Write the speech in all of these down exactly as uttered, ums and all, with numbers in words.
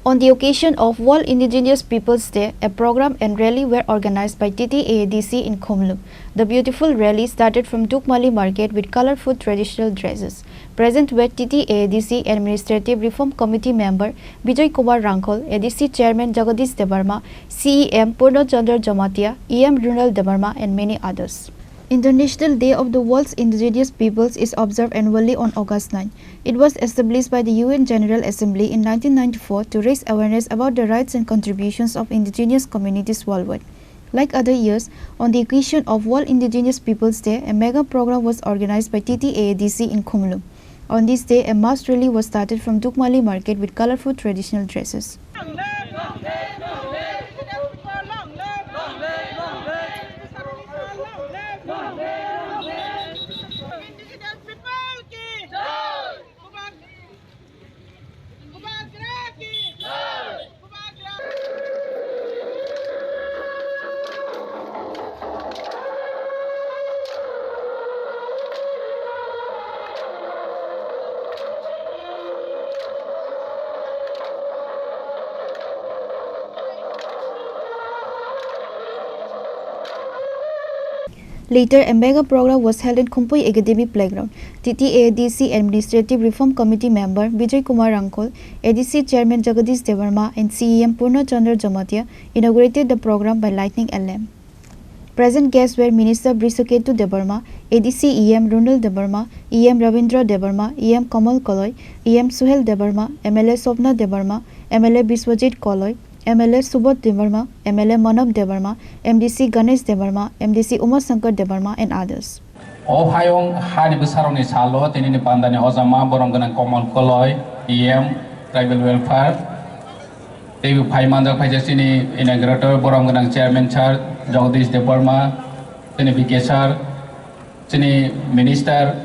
On the occasion of World Indigenous Peoples Day, a program and rally were organized by T T A A D C in Khumlung. The beautiful rally started from Dukmali market with colorful traditional dresses. Present were T T A A D C Administrative Reform Committee member Bijoy Kumar Rangkhol, A D C Chairman Jagadish Debbarma, C E M Purna Chandra Jamatia, E M Runal Debbarma, and many others. International Day of the World's Indigenous Peoples is observed annually on August nine. It was established by the U N General Assembly in nineteen ninety-four to raise awareness about the rights and contributions of indigenous communities worldwide. Like other years, on the occasion of World Indigenous Peoples Day, a mega program was organized by T T A A D C in Khumlung. On this day, a mass rally was started from Dukmali market with colorful traditional dresses. Later, a mega program was held in Khumpui Academy Playground. T T A D C Administrative Reform Committee member Bijoy Kumar Rangkhol, A D C Chairman Jagadish Debbarma, and C E M Purna Chandra Jamatia inaugurated the program by lighting a lamp. Present guests were Minister Brishaketu Debbarma, A D C E M Runal Debbarma, E M Ravindra Debbarma, E M Kamal Koloi, E M Suhel Debbarma, M L A Swapna Debbarma, M L A Biswajit Koloi, M L A Subodh Debbarma, M L A Manav Debbarma, M D C Ganesh Debbarma, M D C Uma Shankar Debbarma, and others. O hayung hani bwsarokni salo tinini pandani ojama borom gwnang Kamal Koloi, E M Tribal Welfare, teibo phai manjak phaijak chini inaugurator borom gwnang Chairman sir Jagadish Debbarma, chini B K sir, chini Minister,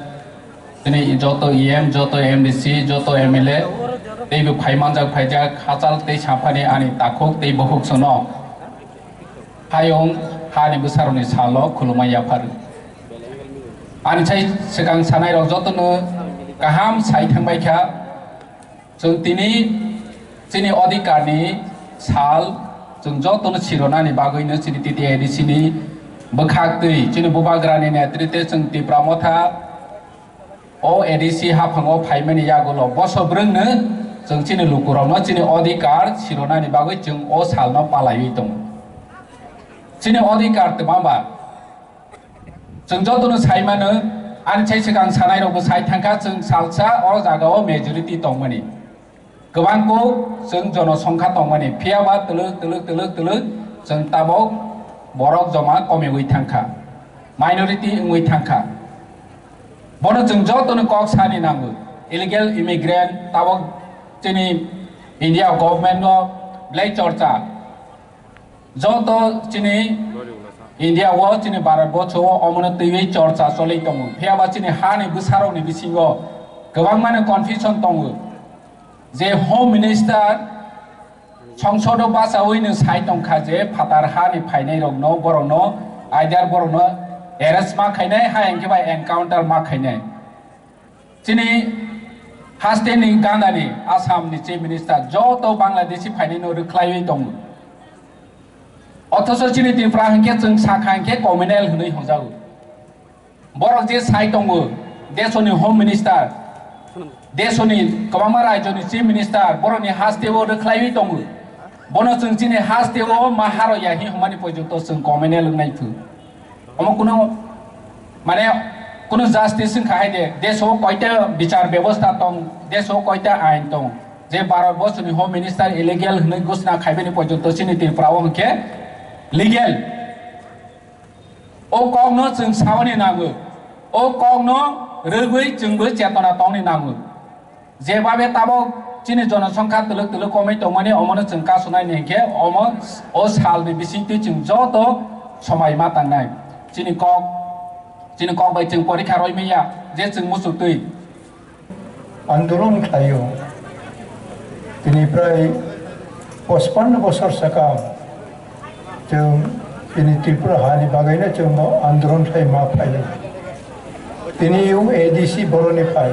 chini joto E M, joto M D C, joto M L A, teibo phai manjak phaijak hachal tei saphani ani takhuk tei bukhuk sono. Hayung hani bwsarokni salo khulumai yapharu. Ani sai swkang sanairok jotono kaham sai thangbai kha. Chwng tini chini odhikarni sal, chwng jotono sironani bagwino chini T T A D C ni bwkhak twi chini bubagrani netrite chwng Tipra Motha o A D C haphango phaimani yagulo boso bwrwngno chwng chini lukurokno chini odhikar sironani bagwi chwng o salno palaiwi tongo. Chini odhikar twma ba? Chwng jotono sai mano, ani sai swkang sanairokbo sai thangkha, chwng salsa o jagao majority tongmani. Kwbang kuk chwng jonosongkha tongmani, phiya ba twlwk, twlwk, twlwk, twlwk chwng tabok borok joma komiwi thangkha, minority wngwi thangkha. Bono chwng jotono kok sani nango, illegal immigrant tabok chini India government no belai chorcha. Joto chini India o, chini Bharat borsho o omono twiwi chorcha choli tongo. Phiya ba chini hani bwsarokni bisingo kwbangmani confusion tongo. Je Home Minister songsodo bachawi no sai tongkha je phatar hani phainairokno, borokno, either borokno arrest ma khainai, ha hwnkhe ba encounter ma khainai. Chini hasteni gandani Assamni Chief Minister joto Bangladeshi phainaino rwkhlaiwi tongo. Othocho chini Tripura hwnkhe chwng sakha hwnkhe communal hwnwi hwnjago. Borok je sai tongo, desoni Home Minister, desoni kwbangma rajyoni Chief Minister, borokni hasteo rwkhlaiwi tongo. Bono chwng chini hasteo ma haro ya hi hwnmani porjonto chwng communal wngnai phu. Omo kuno, mane, kuno justice wngkha hai de, deso koita bichar bebosta tong, deso koita ain tong. Je Bharat borsoni Home Minister illegal hwnwi ghosna khaibani porjonto chini Tripura o hwnkhe legal. O kokno chwng saoni nango. O kokno rwgwi chwngbo chetona tongni nango. Jebabe tabok chini jonosongkha twlwk twlwk komwi tongmani, omono chwng kasonai ni hinkhe omo o salni bisingtwi chwng joto somai ma tangnai. Chini kok, chini kok bai chwng porikha roi manya je chwng muchuk twi. Andolon khlaio. Tini prai pochpanno bosor sakha chwng chini Tripura hani bagwino chwng bo andolon khlai ma phaio. Tini yung A D C boroni phai,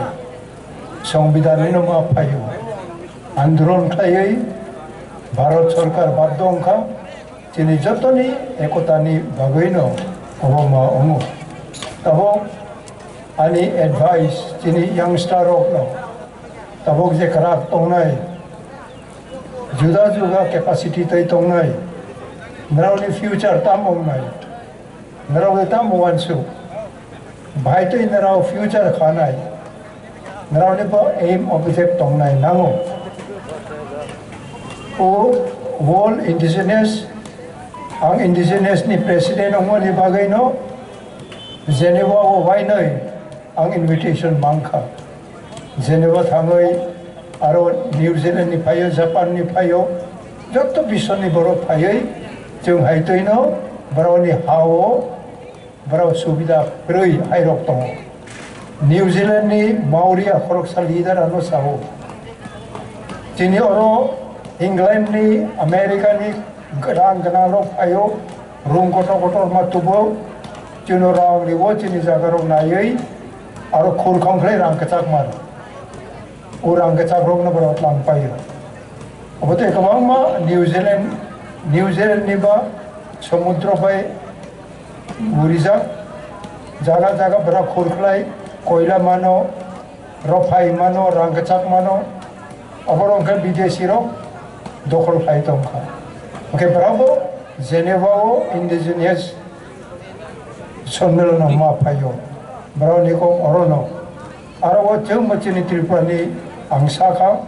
Songbidanino ma phaio. Andolon khlaiwi Bharat Sarkar baddo wngkha, chini jotoni ekotani bagwino obo ma wngo. Tabok ani advice chini youngster rokno, tabok je kwrak tongnai, juda juda capacity tei tongnai, nrokni future tamo wngnai? Norok le tamo uansuk? Bahai twi norok future khanai. Norokni bo aim object tongnai nango. O World Indigenous, ang Indigenous ni president wngmani bagwino Geneva o wainwi ang invitation mankha. Geneva thangwi aro New Zealand ni phaio, Japan ni phaio, jotto biswni borok phaiwi chwng hai twino borokni ha-o borok subida kwrwi hairok tongo. New Zealand ni Maori a khoroksa leader ano sao, chini oro England ni, America ni rang gwnang rok phaio, room kotor kotor ma tubo, chwngno rang riwo, chini jaga rok naiwi, aro khur khong khlai rang kwchak mano. O rang kwchak rokno borok tlang paio. Obo tei kwbangma New Zealand, New Zealand ni ba somudro bai gurijak, jaga jaga borok khur khlai koila mano, rophai mano, rang kwchak mano, oborok hwnkhe bidesi rok dokhol khai tongkha. Hwnkhe borokbo Geneva o indigenous sonmilon ma phaio, borokni kok orono. Aro o chwngbo chini Tripura ni ang sakha,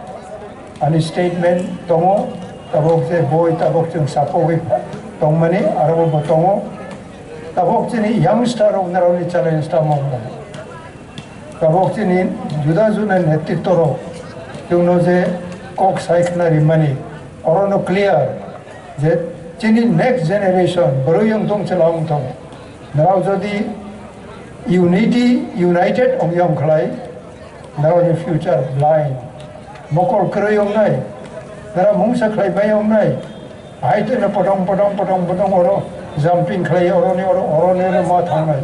ani statement tongo, tabok je boi tabok chwng sapogwi tongmani, aro bo tongo. Tabok chini youngster rok narokni challenge tamo wngkha. Tabok chini juda juda netritwo rok chwngno je kok sai khna rimani, orono clear je chini next generation bwrwi wng thung, chwla wng thung. Norok jodi unity, united wngya wng khlai, norokni future blind. Mokol kwrwi wngnai, norok mungsa khlai bai wngnai. Hai twi no potong, potong, potong, potong oro jumping khlai, oroni oro, oroni oro ma thangnai.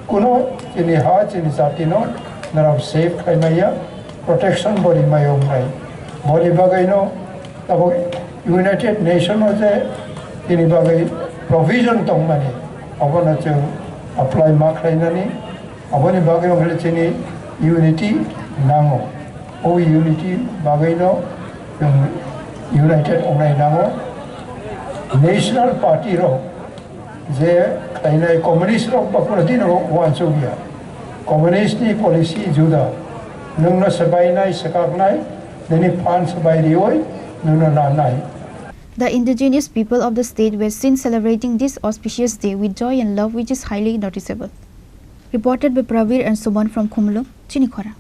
Kuno chini ha, chini jati no norok save khlai maya, protection bo ri maya wngnai. Boni bagwi no tabok United Nation o je chini bagwi provision tongmani, abono chwng apply ma khlainani, aboni bagwi wngkha chini unity nango. O unity bagwino chwng united wngnai nango. National party rok je khlainai communist rok ba phano dino uansukya. Communist ni policy juda. Nwngno swbainai, swkaknai, nini phan swbai riwi nwngno nanai. The indigenous people of the state were seen celebrating this auspicious day with joy and love, which is highly noticeable. Reported by Pravir and Suman from Khumulwng, Chini Khorang.